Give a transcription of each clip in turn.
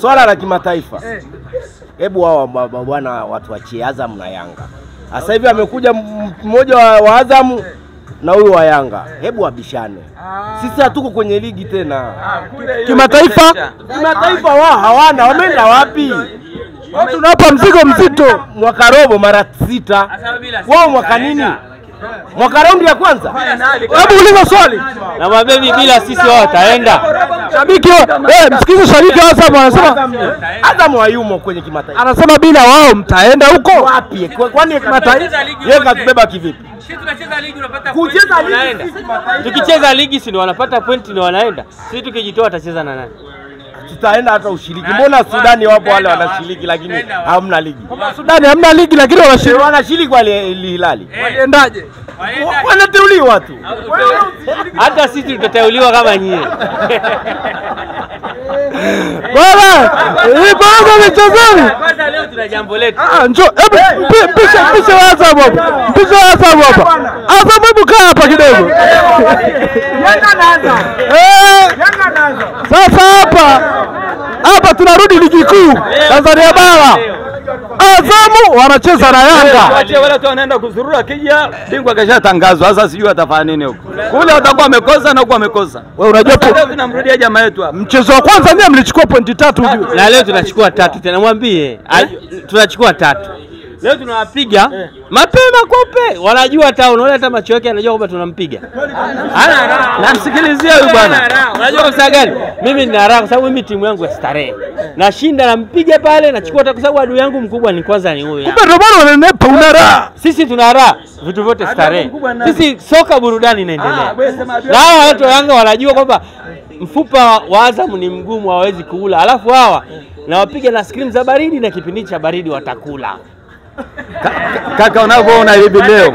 Swala la kimataifa. Hebu wao bwana watu waachie Azam na Yanga. Sasa hivi amekuja mmoja wa Azam na huyu wa Yanga. Hebu wabishane. Sisi hatuko kwenye ligi tena. Kimataifa? Kimataifa wao hawana, wameenda wapi? Watu tunawapa mzigo mzito. Mwaka robo mara 6. Wao mwaka nini? Mwaka raundi ya kwanza. Hebu uliza swali. Na mabebi bila sisi wao wataenda. Shabiki msikize shabiki wa Azam anasema Azam hayumo kwenye kimataifa. Anasema bila wao mtaenda huko. Wapi? Kwani kimataifa yeye katubeba kivipi? Sisi tunacheza ligi unapata kucheza ligi. Tukicheza ligi si ndio wanapata point ndio wanaenda. Sisi tukijitoa watacheza na nani? Tutaenda hata ushiriki. Mbona Sudani wapo wale wanashiriki lakini hamna ligi? Sudani hamna ligi lakini wanashiriki. Wanashiriki wale Hilali. Waliendaje? Wanateuliwa tu. Hata sisi tutateuliwa kama nyie. Bwana, ipo hapo michezoni. Kwanza leo tuna jambo letu. Njoo, hebu mpishe Azam hapo. Mpishe Azam hapa. Azam hebu kaa hapa kidogo. Yanga na Azam. Yanga na Azam. Sasa hapa tunarudi ligi kuu Tanzania bara. Azamu wanacheza na Yanga. Wache wale watu wanaenda kuzurura, kija bingwa kashatangazwa. Sasa sijui atafanya nini huko. Kule watakuwa wamekosa na huko wamekosa. Wewe unajua tunamrudia jamaa yetu hapa. Mchezo wa kwanza nyie mlichukua pointi 3 ujue. Na leo tunachukua 3 tena, mwambie. Tunachukua 3. Leo tunawapiga mapema kope. Wanajua hata unaona hata macho yake anajua kwamba tunampiga. Hana raha. Namsikilizia huyu bwana. Unajua kwa sababu gani? Mimi nina raha kwa sababu mimi timu yangu ya starehe. Nashinda nampiga pale nachukua hata kwa sababu adui yangu mkubwa ni kwanza ni huyu. Kumbe ndio bwana wananepa una raha. Sisi tuna raha, vitu vyote starehe. Sisi soka burudani inaendelea. Na hawa watu wa Yanga wanajua kwamba mfupa wa Azam ni mgumu hawezi kuula. Alafu hawa nawapiga na scream za baridi na kipindi cha baridi watakula. Kaka unavyoona hivi leo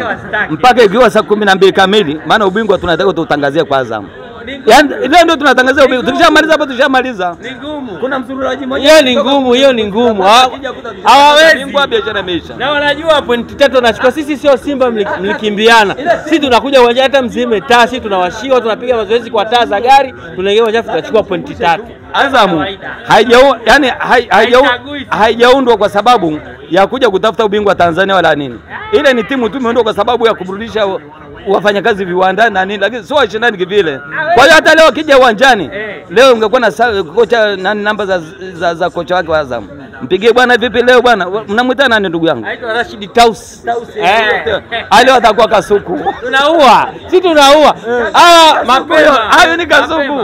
mpaka ikiwa saa 12 kamili, maana ubingwa tunataka tutangazie kwa Azam. Yaani leo ndio tunatangazia ubingwa. Tukishamaliza hapo tushamaliza. Ni ngumu. Kuna mzururaji mmoja. Hiyo ni ngumu, hiyo ni ngumu. Hawawezi. Bingwa biashara imeisha. Na wanajua pointi 3 wanachukua. Sisi sio Simba mlikimbiana. Sisi tunakuja uwanjani hata mzime taa, sisi tunawashiwa, tunapiga mazoezi kwa taa za gari, tunaingia uwanjani tunachukua pointi 3. Azamu haijaundwa kwa sababu ya kuja kutafuta ubingwa Tanzania wala nini. Ile ni timu tu imeundwa kwa sababu ya kuburudisha wafanyakazi viwandani na nini, lakini sio washindani kivile. Kwa hiyo hata leo akija uwanjani, leo ungekuwa na kocha nani, namba za kocha wake wa Azam. Mpigie bwana vipi leo bwana? Mnamuita nani ndugu yangu? Aitwa Rashid Taus. Leo atakuwa kasuku. Tunaua. Sisi tunaua. Hawa mapema. Hayo ni kasuku.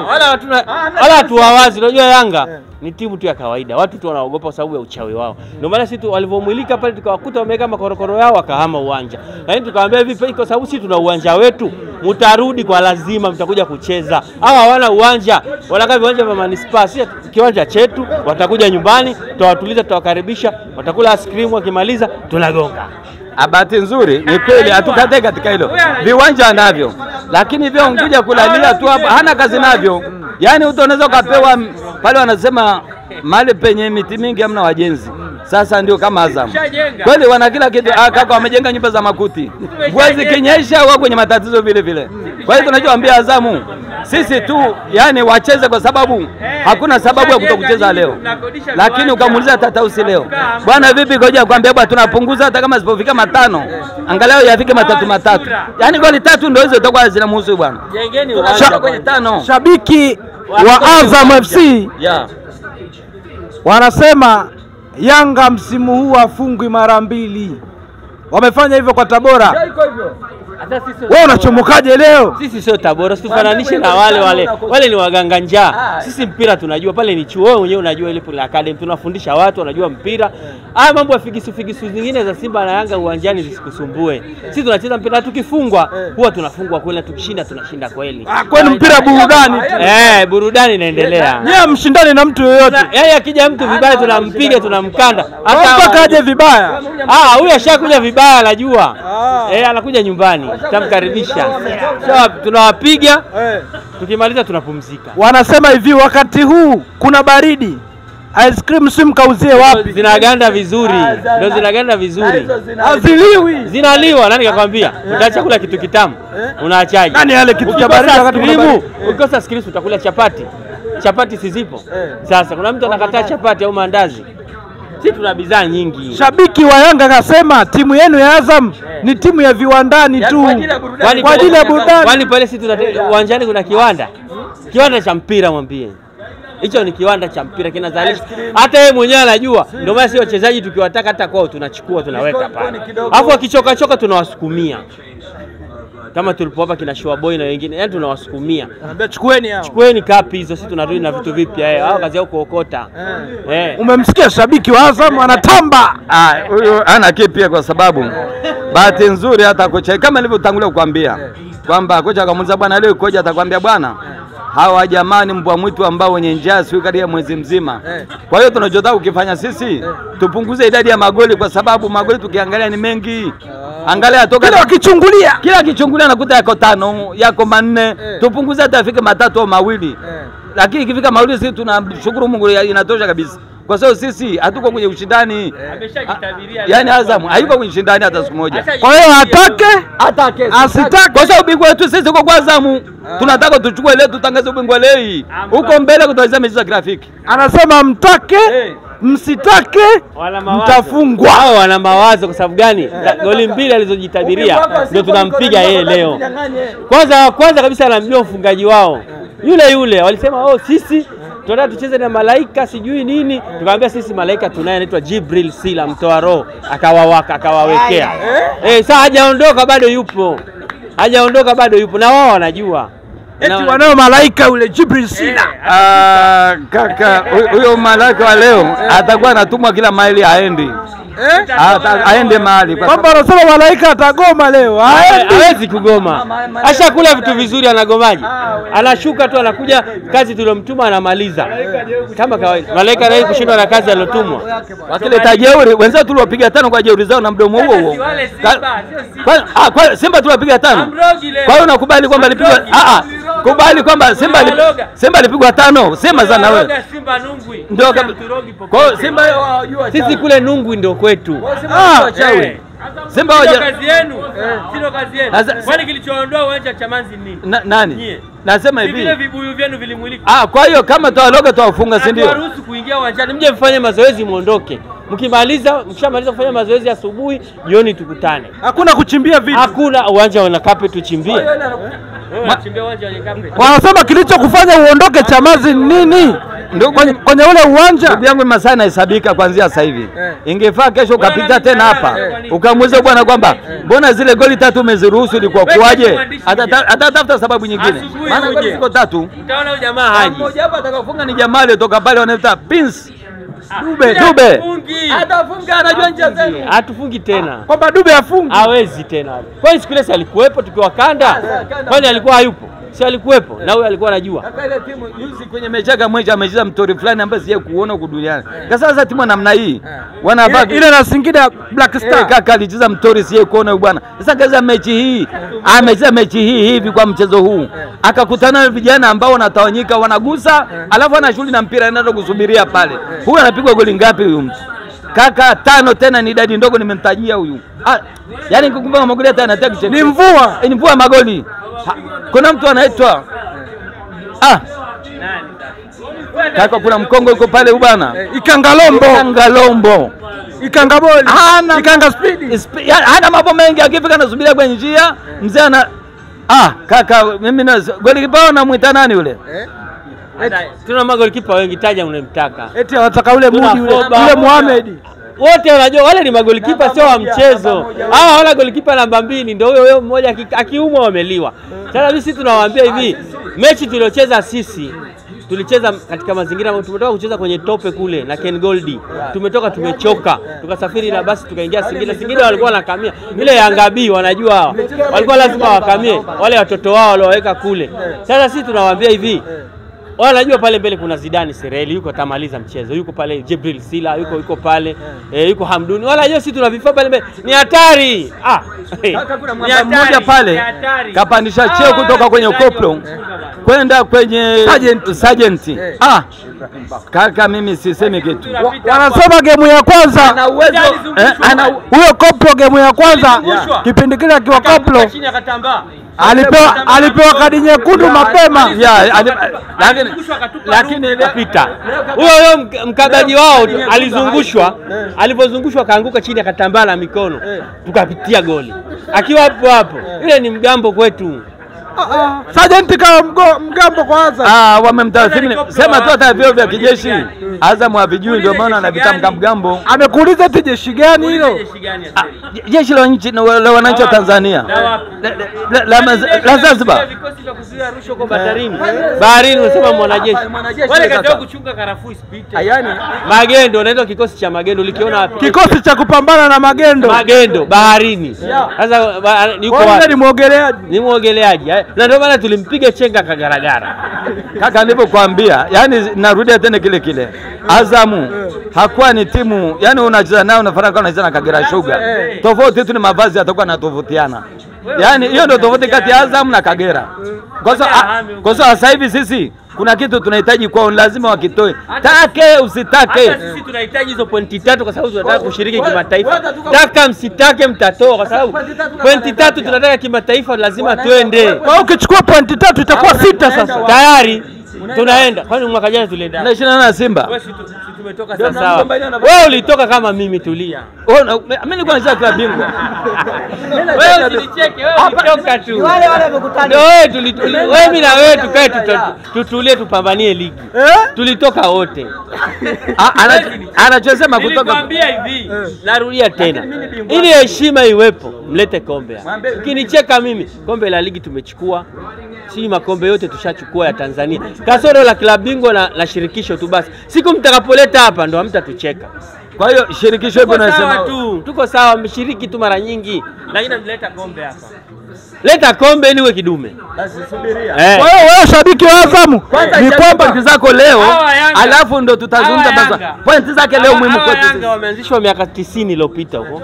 Wala hatuwawazi. Unajua Yanga ni timu tu ya kawaida. Watu tu wanaogopa kwa sababu ya uchawi wao. Ndio maana sisi walivomwilika pale tukawakuta wameweka makorokoro yao wakahama uwanja. Lakini tukawaambia vipi, kwa sababu sisi tuna uwanja wetu, mtarudi kwa lazima, mtakuja kucheza. Hawa hawana uwanja, wanakaa viwanja vya manispaa. Sisi kiwanja chetu, watakuja nyumbani, tutawatuliza, tutawakaribisha, watakula ice cream, wakimaliza tunagonga. Bahati nzuri ni kweli hatukatae katika hilo. Viwanja anavyo. Lakini vyo ungekuja kulalia tu hapa hana kazi navyo. Yaani unaweza ukapewa pale, wanasema mahali penye miti mingi hamna wajenzi. Sasa ndio kama Azam. Kweli wana kila kitu. Kaka wamejenga nyumba za makuti. Mvua zikinyesha wao kwenye matatizo vile vile. Kwa hiyo tunachoambia Azamu sisi tu yani wacheze kwa sababu hakuna sababu ya kutokucheza leo. Lakini ukamuuliza Tatausi leo, bwana vipi koja kwambia bwana tunapunguza hata kama zipofika 5, angalau yafike 3. Yaani goli 3 ndio hizo zitakuwa zinamhusu bwana. Jengeni uwanja kwenye 5. Shabiki wa Azam FC wanasema Yanga msimu huu afungwi mara 2. Wamefanya hivyo kwa Tabora. Wewe unachomokaje leo? Sisi sio Tabora, usifananishe na wale wale. Wale ni waganga njaa. Sisi mpira tunajua, pale ni chuo, wewe mwenyewe unajua ile pole academy tunafundisha watu wanajua mpira. Haya mambo ya figisu figisu zingine za Simba na Yanga uwanjani zisikusumbue. Sisi tunacheza mpira, tukifungwa huwa tunafungwa kweli, tukishinda tunashinda kweli. Kwani mpira burudani. Burudani inaendelea. Yeye mshindani na mtu yeyote. Yeye akija mtu vibaya tunampiga, tunamkanda. Hata mpaka aje vibaya. Huyu ashakuja vibaya anajua. Anakuja nyumbani. Tutamkaribisha. Sawa, tunawapiga. Tukimaliza tunapumzika. Wanasema hivi wakati huu kuna baridi. Ice cream si mkauzie wapi? Zinaganda vizuri. Ndio zinaganda vizuri. Haziliwi. Zinaliwa, nani kakwambia? Utaacha kula kitu kitamu. Unaachaje? Nani yale kitu cha baridi wakati kuna baridi? Ukikosa ice cream utakula chapati. Chapati si zipo. Sasa kuna mtu anakataa chapati au maandazi? Sisi tuna bidhaa nyingi. Shabiki wa Yanga akasema timu yenu ya Azam ni timu ya viwandani tu. Kwa ajili ya burudani. Kwani pale sisi tuna uwanjani kuna kiwanda. Kiwanda cha mpira mwambie. Hicho ni kiwanda cha mpira kinazalisha. Hata yeye mwenyewe anajua. Ndio maana si wachezaji tukiwataka hata kwao tunachukua tunaweka pale. Alafu akichoka choka tunawasukumia. Kama tulipowapa kina Show Boy na wengine, yani tunawasukumia. Anambia chukueni hao. Chukueni kapi hizo, sisi tunarudi na vitu vipya. Hao kazi yao kuokota. Umemsikia shabiki wa Azam anatamba. Huyu ana kipya kwa sababu bahati nzuri hata kocha kama nilivyotangulia kukuambia kwamba kocha akamuuliza bwana leo ikoje, atakwambia bwana hawa jamani mbwa mwitu ambao wenye njaa siku karibu mwezi mzima. Kwa hiyo tunachotaka ukifanya sisi tupunguze idadi ya magoli kwa sababu magoli tukiangalia ni mengi. Angalia toka kila akichungulia, kila akichungulia nakuta yako 5, yako 4. Tupunguze hata afike 3 au 2. Lakini ikifika mawili sisi tunamshukuru Mungu inatosha kabisa. Kwa sababu sisi hatuko kwenye ushindani. Ameshajitabiria. Yaani Azam hayuko kwenye ushindani hata siku moja. Kwa hiyo atake asitake. Kwa sababu ubingwa wetu sisi uko kwa Azam. Tunataka tuchukue leo tutangaze ubingwa leo. Huko mbele kutaweza mechi za grafiki. Anasema mtake msitake mtafungwa. Hao wana mawazo kwa sababu gani? Goli 2 alizojitabiria ndio tunampiga yeye leo. Kwanza kabisa anamjua mfungaji wao. Yule yule walisema oh sisi tunataka tucheze na malaika sijui nini. Tukamwambia sisi malaika tunaye anaitwa Jibril Sila mtoa roho, akawawaka akawawekea. Sasa hajaondoka bado yupo. Hajaondoka bado yupo na wao wanajua. Eti wanao malaika yule Jibril Sila. Kaka huyo malaika wa leo atakuwa anatumwa kila maili aendi. Aende mahali kwamba anasema malaika atagoma leo. Hawezi kugoma. Ashakula vitu vizuri anagomaje? Anashuka tu anakuja kazi tuliyomtuma anamaliza. Kama kawaida. Malaika naye kushindwa na kazi aliyotumwa. Wakileta jeuri wenzao tuliwapiga 5 kwa jeuri zao na mdomo huo huo. Kwa Simba tuliwapiga 5. Kwa hiyo unakubali kwamba alipigwa? Kubali kwamba Simba alipigwa 5. Sema sana wewe. Simba Nungwi. Ndio kwa hiyo Simba wajua sisi kule Nungwi ndio kwetu. Simba waje kazi yenu. Sio kazi yenu. Kwani kilichoondoa uwanja Chamanzi ni nini? Nani? Nasema hivi. Vile vibuyu vyenu vilimulika. Kwa hiyo kama tuwaloga tuwafunga si ndio? Haturuhusu kuingia uwanjani. Mje mfanye mazoezi muondoke. Mkishamaliza kufanya mazoezi asubuhi, jioni tukutane. Hakuna kuchimbia vitu. Hakuna uwanja una carpet tuchimbie. Unachimbia uwanja wenye carpet. Wanasema kilichokufanya uondoke Chamazi nini? Ndio kwenye ule uwanja. Ndugu yangu masaa yanahesabika kuanzia sasa hivi. Ingefaa kesho ukapita tena hapa. Ukamuuliza bwana kwamba mbona zile goli 3 umeziruhusu ilikuwa kuaje? Atatafuta sababu nyingine. Maana goli ziko 3. Utaona huyu jamaa haji. Mmoja hapa atakafunga ni jamaa aliyetoka pale wanaita Prince Dube. Atafunga anajua njia zenu. Hatufungi tena. Kwamba Dube afungi. Hawezi tena. Kwani siku ile alikuwepo tukiwa kanda? Kwani alikuwa hayupo? Si alikuwepo na huyo alikuwa anajua. Kaka ile timu juzi kwenye mechaga mweja amecheza mtori fulani ambaye sije kuona huko duniani. Sasa timu namna hii wanavaa ile na Singida Black Star. Kaka alicheza mtori sije kuona huyu bwana. Sasa kaza mechi hii, amecheza mechi hii hivi kwa mchezo huu. Akakutana na vijana ambao wanatawanyika wanagusa, alafu ana shughuli na mpira anaenda kusubiria pale. Huyu anapigwa goli ngapi huyu mtu? Kaka 5 tena ni idadi ndogo nimemtajia huyu. Yaani nikikumbuka magoli hata anataka kucheka. Ni mvua. Ni mvua magoli. Kuna mtu anaitwa kaka kuna mkongo yuko pale bwana. Ikangalombo. Ikangalombo. Ikangaboli. Ikanga speed. Hana mambo mengi akifika anasubiria kwenye njia. Mzee ana kaka mimi na golikipa namuita nani yule? Tuna magolikipa wengi, taja unayemtaka. Eti anataka ule Mudi yule Mohamed. Wote wanajua wale ni magolikipa sio wa mchezo. Hawa wala golikipa namba 2 ndio huyo huyo mmoja akiumwa wameliwa. Sasa sisi tunawaambia hivi, mechi tuliocheza sisi tulicheza katika mazingira tumetoka kucheza kwenye tope kule na Ken Goldi. Tumetoka tumechoka, tukasafiri na basi tukaingia Singida. Singida walikuwa wanakamia. Ile Yanga B wanajua hawa. Walikuwa lazima wakamie wale watoto wao walioweka kule. Sasa sisi tunawaambia hivi, wanajua pale mbele kuna Zidane Sereli yuko atamaliza mchezo, yuko pale Jibril Sila yuko pale, yuko Hamduni. Wala hiyo sisi tuna vifaa pale mbele. Ni hatari. Kaka kuna mwamba mmoja pale kapandisha cheo kutoka kwenye koplo. Kwenda kwenye Sergeant. Ah. Kaka mimi sisemi kitu. Wanasema game ya kwanza ana uwezo huyo Koplo, game ya kwanza kipindi kile akiwa Koplo alipewa kadi nyekundu mapema. Lakini pita huyo mkabaji wao alizungushwa, alipozungushwa kaanguka chini akatambaa na mikono, tukapitia goli akiwa hapo hapo. Yule ni mgambo kwetu. Sergeant kama mgambo kwa Azam. Wamemtathmini. Sema tu hata vyeo vya kijeshi Azam havijui, ndio maana anavitamka mgambo. Amekuuliza eti jeshi gani hilo? Jeshi la nchi la wananchi wa Tanzania. La Zanzibar. Vikosi vya kuzuia rushwa kwa bandarini. Baharini unasema mwanajeshi. Wale kazi kuchunga karafuu isipite. Magendo, unaitwa kikosi cha magendo, ulikiona wapi? Kikosi cha kupambana na magendo. Magendo baharini. Sasa yuko wapi? Ni muogeleaji. Ni muogeleaji. Na ndio maana tulimpiga chenga kagaragara. Kaka nilipokuambia, yani narudia tena kile kile. Azamu hakuwa ni timu, yani unacheza nao unafanana kama unacheza na Kagera Sugar. Tofauti tu ni mavazi yatakuwa yanatofautiana. Yani hiyo ndio tofauti kati ya Azam na Kagera. Kwa sababu sasa hivi sisi kuna kitu tunahitaji kwao, lazima wakitoe. Take usitake. Hata sisi tunahitaji hizo pointi 3 kwa sababu tunataka kushiriki kimataifa. Taka msitake mtatoa kwa sababu pointi 3 tunataka kimataifa, lazima tuende. Kwa hiyo ukichukua pointi 3 itakuwa 6 sasa. Tayari tunaenda. Kwani mwaka jana tulienda? Tunashindana na Simba. Wewe si tumetoka sasa. Wewe ulitoka kama mimi, tulia. Mimi nilikuwa nacheza klabu bingwa. Wewe usinicheke, wewe ulitoka tu. Wale wale wamekutana. Wewe mimi na wewe tukae tutulie tupambanie ligi. Tulitoka wote. Anachosema kutoka. Nilikwambia hivi, narudia tena. Ili heshima iwepo, mlete kombe. Ukinicheka mimi, kombe la ligi tumechukua. Si makombe yote tushachukua ya Tanzania. Kasoro la klabu bingwa na shirikisho tu basi. Siku mtakapoleta hapa ndo hamtatucheka. Kwa hiyo shirikisho hivyo nasema tu. Tuko sawa, mshiriki tu mara nyingi. Lakini mleta kombe hapa. Leta kombe ili uwe kidume. Basi subiria. Kwa hiyo wewe shabiki wa Azam ni kwamba pointi zako leo, alafu ndo tutazungumza basi. Pointi zake leo muhimu kwetu sisi. Yanga wameanzishwa miaka 90 iliyopita huko.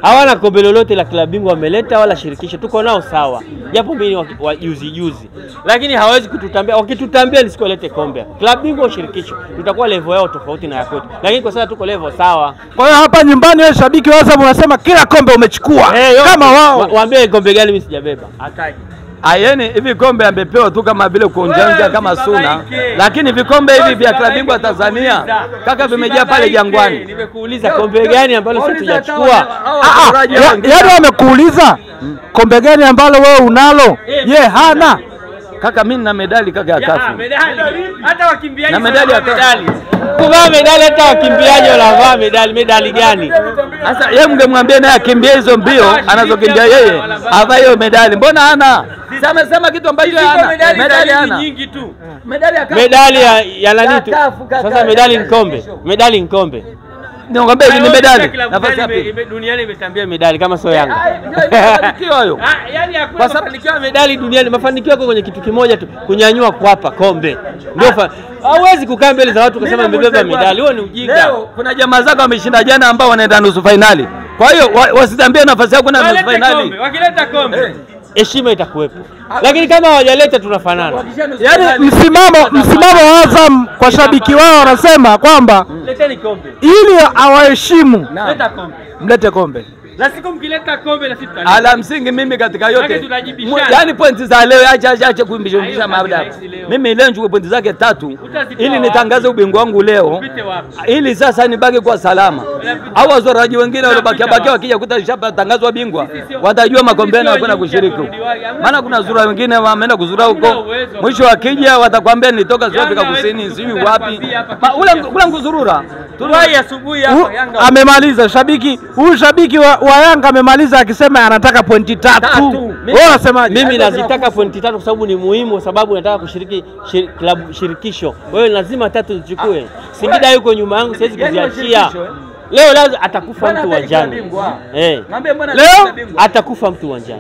Hawana kombe lolote la klabu bingwa wameleta wala shirikisho. Tuko nao sawa. Japo mimi wa juzi juzi. Lakini hawezi kututambia. Wakitutambia ni siku walete kombe. Klabu bingwa shirikisho tutakuwa level yao tofauti na ya kwetu. Lakini kwa sasa tuko level sawa. Kwa hiyo hapa nyumbani wewe shabiki wa Azam unasema kila kombe umechukua. Kama wao. Waambie kombe gani mimi sijabeba. Hataji. Ayeni hivi kombe amepewa tu kama vile kuonjanja kama suna. Lakini vikombe hivi vya klabu bingwa Tanzania kaka vimejaa pale Jangwani. Nimekuuliza kombe gani ambalo sisi tujachukua? Yaani wamekuuliza kombe gani ambalo wewe unalo? Ye hana. Kaka mimi nina medali kaka ya kafu. Medali. Hata wakimbiaji na medali ya medali. Kuvaa medali hata wakimbiaji wanavaa medali, medali gani? Sasa yeye mngemwambia naye akimbie hizo mbio anazokimbia yeye, avae hiyo medali. Mbona hana? Sasa amesema kitu ambacho hana. Medali hana. Nyingi tu. Medali ya kafu. Medali ya nani tu? Sasa medali ni kombe. Medali ni kombe. Niongambie ni medali. Nafasi yapi? Duniani imetambia medali kama sio Yanga. Mafanikio hayo. Yaani hakuna mafanikio ya medali duniani. Mafanikio yako kwenye kitu kimoja tu, kunyanyua kwapa kombe. Ndio hauwezi kukaa mbele za watu ukasema nimebeba medali. Huo ni ujinga. Leo kuna jamaa zako wameshinda jana ambao wanaenda nusu finali. Kwa hiyo wasitambie nafasi yako na nusu finali. Wakileta kombe heshima itakuwepo. Lakini kama hawajaleta tunafanana. Yaani msimamo wa Azam kwa shabiki wao wanasema kwamba leteni kombe ili awaheshimu. Leta kombe. Mlete kombe. Na siku mkileta kombe na sisi tutaleta. Ala msingi mimi katika yote. Yaani pointi za leo acha kuimbisha mada. Mimi leo nichukue pointi zake 3 ili nitangaze ubingwa wangu leo. Ili sasa nibaki kwa salama. Au wazoraji wengine waliobakia bakia wakija kuta nishatangazwa bingwa watajua makombe na kwenda kushiriki. Maana kuna zura wengine wameenda kuzura huko. Mwisho wakija watakwambia nilitoka Afrika Kusini sijui wapi. Ule nguzurura. Tuliwahi asubuhi hapa Yanga. Amemaliza shabiki. Huyu shabiki wa Yanga amemaliza akisema anataka pointi 3. Wewe unasemaje? Mimi nazitaka pointi 3 kwa sababu ni muhimu, kwa sababu nataka kushiriki klabu shirikisho. Wewe lazima 3 zichukue. Singida yuko nyuma yangu siwezi kuziachia. Leo lazima atakufa mtu uwanjani. Leo atakufa mtu uwanjani.